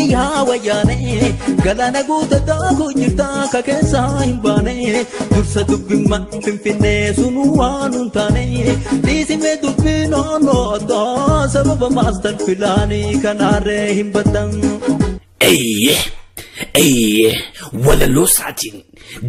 Lakki yaa wayyaanee galaana guuttataa jirtaa ka keessaa hin baane dursa dubbimma finfinnee sunuu waan hin taane dhiisimee dubbii naannoo addaa sababa maastar pilaanii kanaarree hin baddan. Eeyyee eeyyee walaloo isaatiin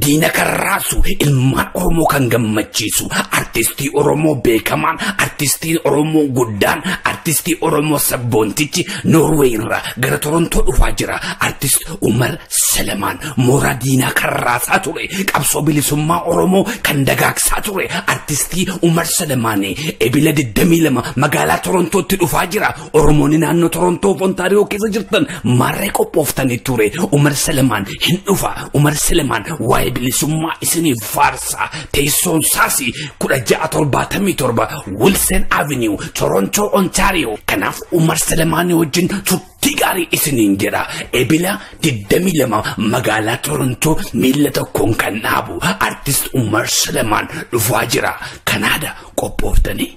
diina kan raasu ilmaan Oromoo kan gammachiisu artistii Oromoo beekamaan artistii Oromoo guddaan artistii Oromoo sabboontichi Noorweey irraa gara Torontoo dhufaa jira. Artist Umar Salamaan mooraa diinaa kan raasaa ture qabsoo bilisummaa Oromoo kan dagaagsaa ture artistii Umar Salamaan ebila 22 magaalaa Torontootti dhufaa jira. Oromoonni naannoo Torontoo fi Ontaariyoo keessa jirtan maarree qophooftanii ture. Umar Salamaan hin dhufa. Umar Salamaan waa'ee bilisummaa isiniif faarsa. Teessoon isaas 1677 Wilson Avenue, Toronto, Ontario. Kanaaf Umar Salamaan wajjin turtii gaarii isiniin jedha. Ebila 22 magaalaa Torontoo miila tokkoon kan dhaabu artist Umar Salamaan dhufaa jira. Kanaada qophooftanii.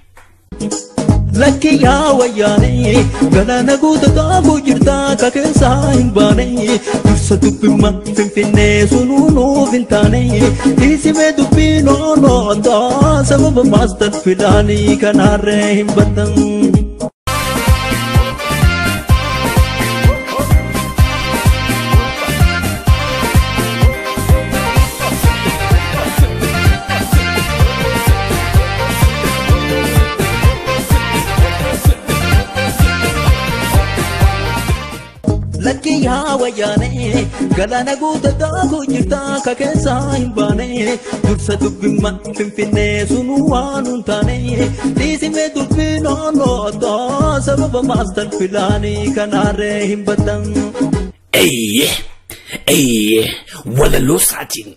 Lakki yaa wayyaanee galaana guuttataa jirtaa ka keessaa hin baane dursa dubbimma finfinnee sunuu nuuf hin taane dhiisimee dubbii naannoo addaa sababa maastar pilaanii kanaarree hin baddan. Lakki yaa wayyaanee galaana guuttataa jirtaa ka keessaa hin baane dursa dubbimma finfinnee sunuu waan hin taane dhiisimee dubbii naannoo addaa sababa maastar pilaanii kanaarree hin baddan. Eeyyee eeyyee walaloo isaatiin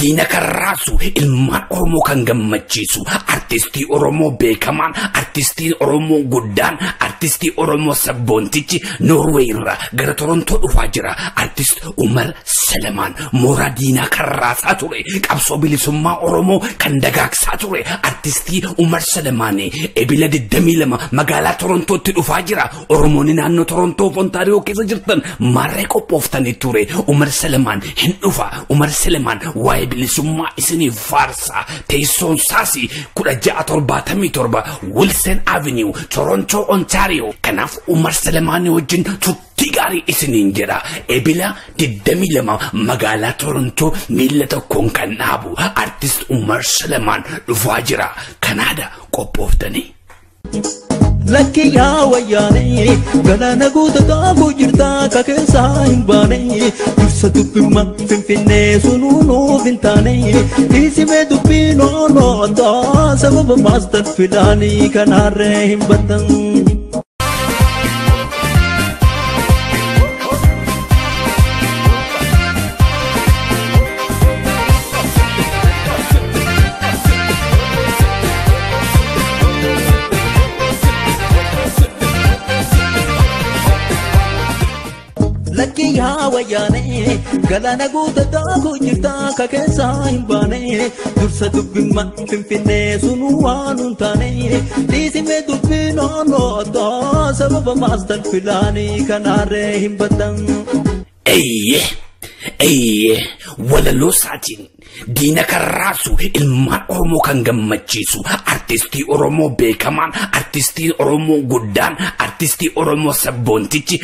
diina kan raasu ilmaan Oromoo kan gammachiisu artistii Oromoo beekamaan artistii Oromoo guddaan artistii Oromoo sabboontichi Noorweey irraa gara Torontoo dhufaa jira. Artist Umar Salamaan mooraa diinaa kan raasaa ture qabsoo bilisummaa Oromoo kan dagaagsaa ture artistii Umar Salamaan ebila 22 magaalaa Torontootti dhufaa jira. Oromoonni naannoo Torontoo fi Ontaariyoo keessa jirtan maarree qophooftanii ture. Umar Salamaan hin dhufa. Umar Salamaan waa'ee bilisummaa isiniif faarsa. Teessoon isaas 1677 Wilson Avenue, Toronto, Ontario. Kanaaf Umar Salamaan wajjin turtii gaarii isiniin jedha. Ebila 22 magaalaa Torontoo miila tokkoon kan dhaabu artist Umar Salamaan dhufaa jira. Kanaada qophooftanii. Lakki yaa wayyaanee galaana guuttataa jirtaa ka keessaa hin baane dursa dubbimma finfinnee sunuu nuuf hin taane dhiisimee dubbii naannoo addaa sababa maastar pilaanii kanaarree hin baddan. Lakki yaa wayyaanee galaana guuttataa jirtaa ka keessaa hin baane dursa dubbimma finfinnee sunuu waan hin taane dhiisimee dubbii naannoo addaa sababa maastar pilaanii kanaarree hin baddan. Eeyyee eeyyee walaloo isaatiin diina kan raasu ilmaan Oromoo kan gammachiisu artistii Oromoo beekamaan artistii Oromoo guddaan artistii Oromoo sabboontichi.